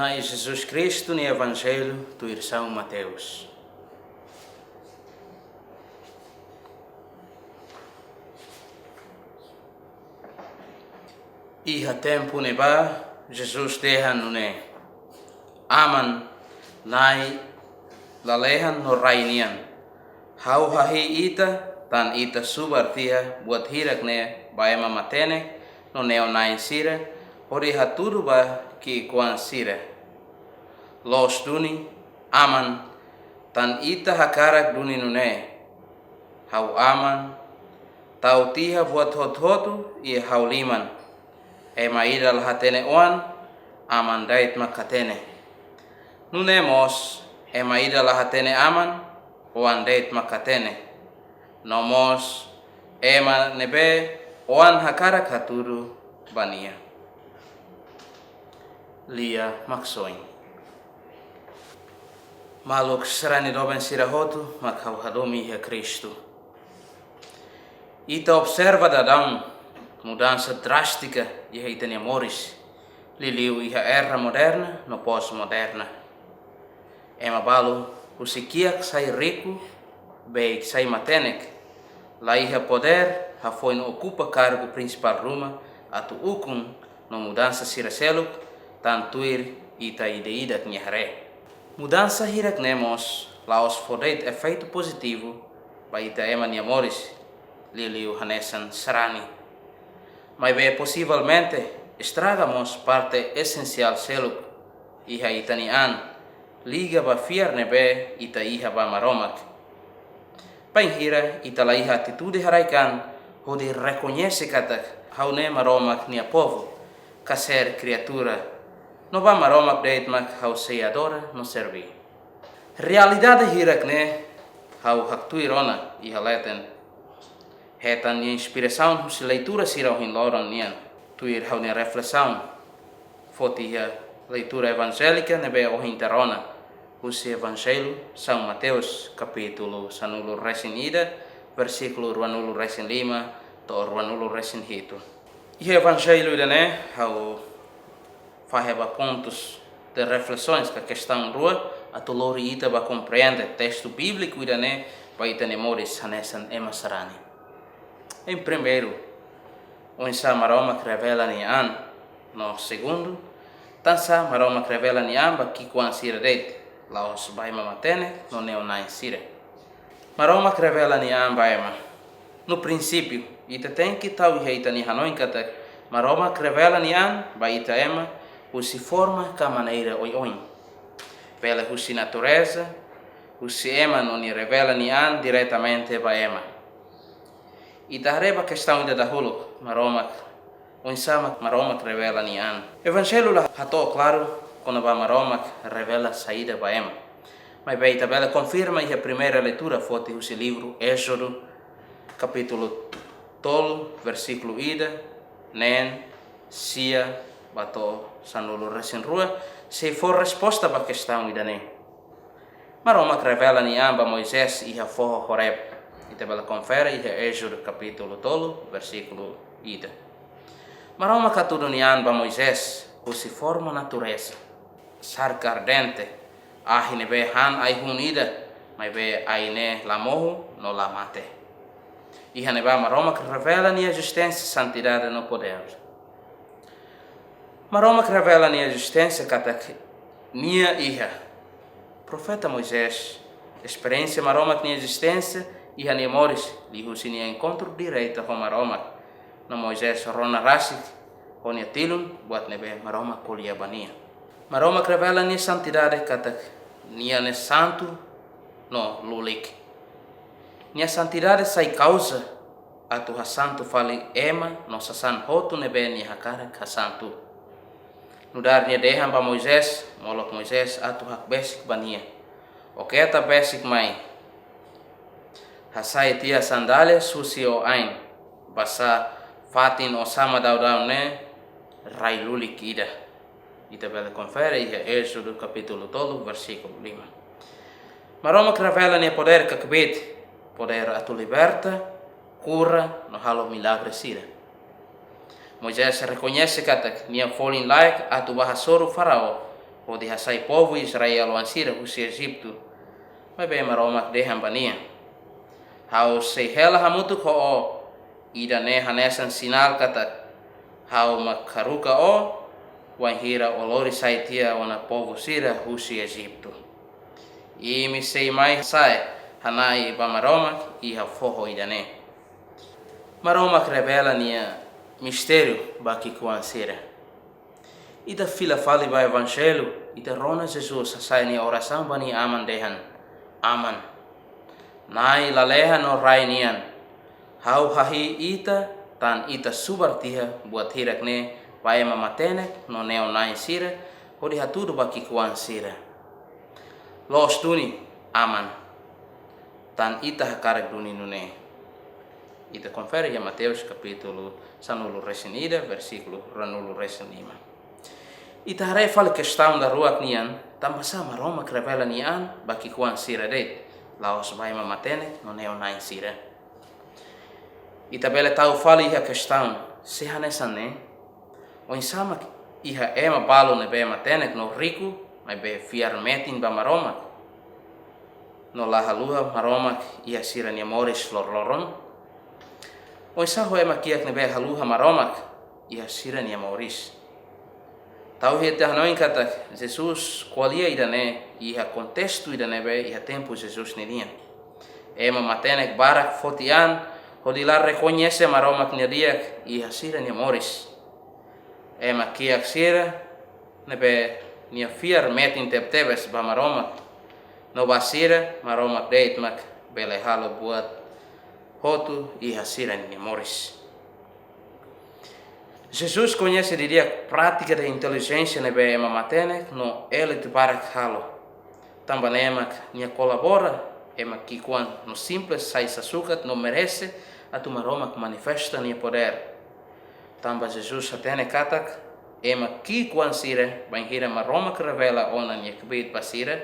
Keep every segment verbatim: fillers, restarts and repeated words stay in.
Na'i Jesus Kristu nia Evanjellu tuir São Mateus. Iha tempu ne'ebá, Jesus dehan nune'e: Aman, Na'i lalehan no rai nian, ha'u hahi'i Ita tan Ita subar tiha buat hirak-ne'e ba ema matenek no neon-na'in sira, hodi hatudu ba ki'ikoan sira. Loos duni, Aman, tan Ita hakarak duni nune'e: Ha'u Aman, tau tiha buat hotu-hotu iha Ha'u liman. Ema ida la hatene Oan, Aman de'it mak hatene. Nune'e mós, ema ida la hatene Aman, Oan de'it mak hatene. No mós ema ne'ebé Oan hakarak hatudu ba nia. Lia Maksoin. Maluk sarani doben sira hotu mak ha'u hadomi iha Kristu. Ita observa daudaun mudansa drástika iha ita-nia moris, liuliu iha era moderna no pós-moderna. Ema balu husi kiak sai riku, beik sai matenek, la iha podér, hafoin okupa kargu prinsipál ruma atu ukun no mudansa sira seluk, tan tuir ita ida-idak nia haree. Mudansa hirak-ne'e mós la'ós fó de'it efeitu pozitivu ba ita ema nia moris, liuliu hanesan sarani. Maibé posivelmente estraga mós parte esensiál seluk iha ita-nia an, liga ba fiar ne'ebé ita iha ba Maromak. Bainhira ita la iha atitude haraik-an hodi rekoñese katak ha'u ne'e Maromak nia povu, ka ser kriatura, no ba Maromak de'it mak ha'u sei adora no serví. Realidade hirak-ne'e ha'u haktuir ona iha leten, hetan nia inspirasaun husi leitura sira ohin loron nian. Tuir ha'u-nia reflesaun, foti iha leitura evanjélika ne'ebé ohin ita rona, husi Evanjellu São Mateus, kapítulu sanulu-resin-ida, versíkulu ruanulu-resin-lima to'o ruanulu-resin-hitu. Iha evanjellu ida-ne'e, ha'u fahe ba pontus de reflesoens ka kestaun rua, atu lori ita ba komprende testu bíbliku ida-ne'e ba ita-nia moris hanesan ema sarani. Em primeiru, oinsá Maromak revela nia an, no segundu, tansá Maromak revela nia an ba ki'ikoan sira de'it, la'ós ba ema matenek no neon-na'in sira. Maromak revela nia an ba ema. No prinsípiu, ita tenke tau iha ita-nia hanoin katak Maromak revela nia an ba ita ema husi forma ka maneira oioin. Bele husi natureza, husi ema no nia revela nia an diretamente ba ema. Ita haree ba kestaun ida dahuluk, Maromak, oinsá mak Maromak revela nia an. Evanjellu la hato'o klaru kona-ba Maromak revela saida ba ema. Maibé ita bele konfirma iha primeira leitura foti husi livru Ézodu, kapítulu tolu, versíkulu ida, neen, sia, ba to'o sanulu-resin-rua, sei fó resposta ba kestaun ida-ne'e. Maromak revela nia an ba Moisés iha foho Horeb. Ita bele konfere iha Ézodu kapítulu tolu, versíkulu ida. Maromak hatudu nia an ba Moisés husi forma natureza. Sarka ardente, ahi ne'ebé han ai-hun ida, maibé ahi ne'e la mohu no la mate. Iha ne'ebá Maromak revela nia ezisténsia, santidade no podér. Maromak revela nia ezisténsia katak nia iha. Profeta Moisés esperiénsia Maromak nia ezisténsia iha nia moris, liuhusi nia enkontru direta ho Maromak. No Moisés rona rasik ho nia tilun buat ne'ebé Maromak ko'alia ba nia. Maromak revela nia santidade katak nia ne'e santu no lulik. Nia santidade sai kauza atu hasantu fali ema no sasán hotu ne'ebé nia hakarak hasantu. Nu'udar nia dehan ba Moisés, molok Moisés atu hakbesik ba nia: Ó keta besik mai. Hasai tiha sandálias husi ó ain, basá fatin ó sama daudaun ne'e rai lulik ida. Ita bele konfere iha Ézodu kapítulu tolu, versíkulu lima. Maromak revela nia podér ka kbiit, podér atu liberta, kura, no halo milagre sira. Moisés rekoñese katak nia folin laek atu bá hasoru Faraó, hodi hasai povu Israel oan sira husi Ejitu. Maibé Maromak dehan ba nia: Ha'u sei hela hamutuk ho ó. Ida-ne'e hanesan sinál katak Ha'u mak haruka ó, wainhira ó lori sai tiha ona povu sira husi Ejitu. Imi sei mai sa'e hana'i ba Maromak iha foho ida-ne'e. Maromak revela nia mistériu ba ki'ikoan sira. Ita fila fali ba Evanjellu, ita rona Jesus hasa'e nia orasaun ba nia aman dehan: Aman, Na'i lalehan no rai nian, ha'u hahi'i ita, tan ita subar tiha buat hirak-ne'e ba ema matenek no neon-na'in sira, hodi hatudu ba ki'ikoan sira. Loos duni, aman, tan ita hakarak duni nune'e. Ita konfere iha Mateus kapítulu sanulu-resin-ida, versíkulu ruanulu-resin-lima. Ita haree fali kestaun daruak nian, tanbasá Maromak revela nia an ba ki'ikoan sira de'it, la'ós ba ema matenek no neon-na'in sira. Ita bele tau fali iha kestaun, se hanesan ne'e, oinsá mak iha ema balu ne'ebé matenek no riku, maibé fiar metin ba Maromak, no la haluha Maromak iha sira-nia moris loroloron? Oinsá ho ema kiak ne'ebé haluha Maromak iha sira-nia moris? Tau ita hanoin katak Jesus ko'alia ida-ne'e iha kontestu ida ne'ebé iha tempu Jesus ninian. Ema matenek barak foti an hodi la rekoñese Maromak nia di'ak iha sira-nia moris. Ema kiak sira ne'ebé nia fiar metin tebetebes ba Maromak, no ba sira, Maromak de'it mak bele halo buat hotu iha sira-nia moris. Jesus koñese didi'ak prátika de intelijénsia ne'ebé ema matenek no elite barak halo. Tanba ne'e mak nia kolabora ema ki'ikoan no simples sai sasukat no merese atu Maromak manifesta nia podér. Tanba Jesus hatene katak ema ki'ikoan sira, bainhira Maromak revela ona nia kbiit ba sira,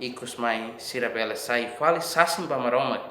ikus mai sira bele sai fali sasin ba Maromak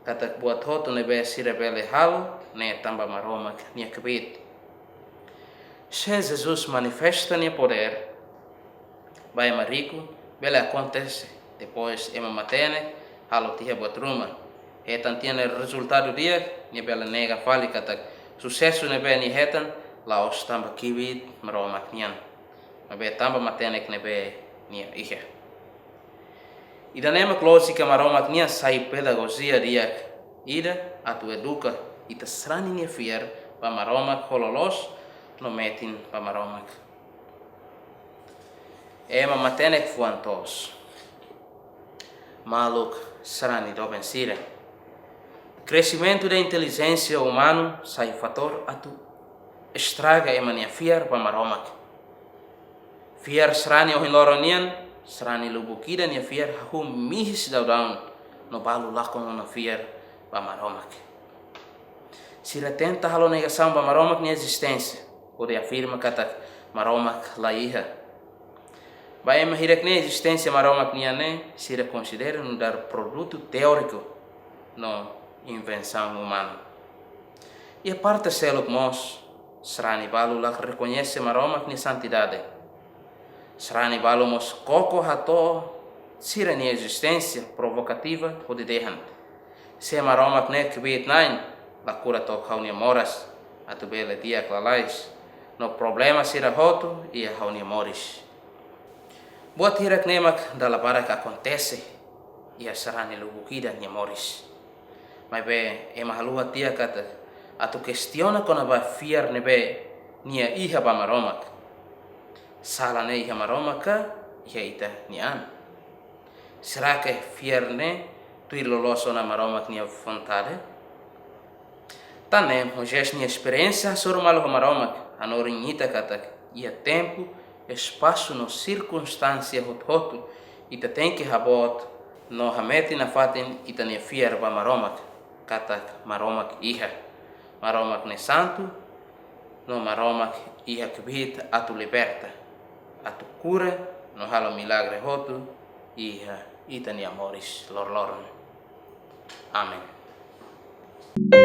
katak buat hotu ne'ebé sira bele halo ne'e tanba Maromak nia kbiit. Se Jesus manifesta nia podér ba ema riku, bele akontese depois ema matenek halo tiha buat ruma, hetan tiha nia rezultadu di'ak, nia bele nega fali katak susesu ne'ebé nia hetan la'ós tanba kbiit Maromak nian, maibé tanba matenek ne'ebé nia iha. Ida-ne'e mak lójika Maromak nian sai pedagojia di'ak ida atu eduka ita sarani nia fiar ba Maromak ho loloos no metin ba Maromak. Ema matenek fuan toos. Maluk sarani doben sira. Kresimentu de intelijénsia umanu sai fatór atu estraga ema nia fiar ba Maromak. Fiar sarani ohin loron nian, sarani lubuk ida nia fiar hahú mihis daudaun, no balu lakon ona fiar ba Maromak. Sira tenta halo negasaun ba Maromak nia ezisténsia, hodi afirma katak Maromak la iha. Ba ema hirak-ne'e, ezisténsia Maromak nian ne'e sira konsidera nu'udar produtu teóriku no invensaun umanu. Iha parte seluk mós, sarani balu la rekoñese Maromak nia santidade. Sarani balu mós koko hato'o sira-nia ezisténsia provokativa hodi dehan: Se Maromak ne'e kbiit-na'in, la kura took ha'u-nia moras atu bele di'ak lalais, no problema sira hotu iha ha'u-nia moris. Buat hirak-ne'e mak dala barak akontese iha sarani lubuk ida nia moris. Maibé ema haluha tiha katak atu kestiona kona-ba fiar ne'ebé nia iha ba Maromak. Sala ne'e iha Maromak ka iha ita-nia an? Será que fiar ne'e tuir loloos ona Maromak nia vontade? Tan ne'e, Moisés nia esperiénsia hasoru malu ho Maromak hanorin ita katak iha tempu, espasu no sirkunstánsia hotu-hotu, ita tenke haboot no hametin nafatin ita-nia fiar ba Maromak, katak Maromak iha. Maromak ne'e santu, no Maromak iha kbiit atu liberta, atu kura, no halo milagre hotu iha ita-nia moris loroloron. Amen.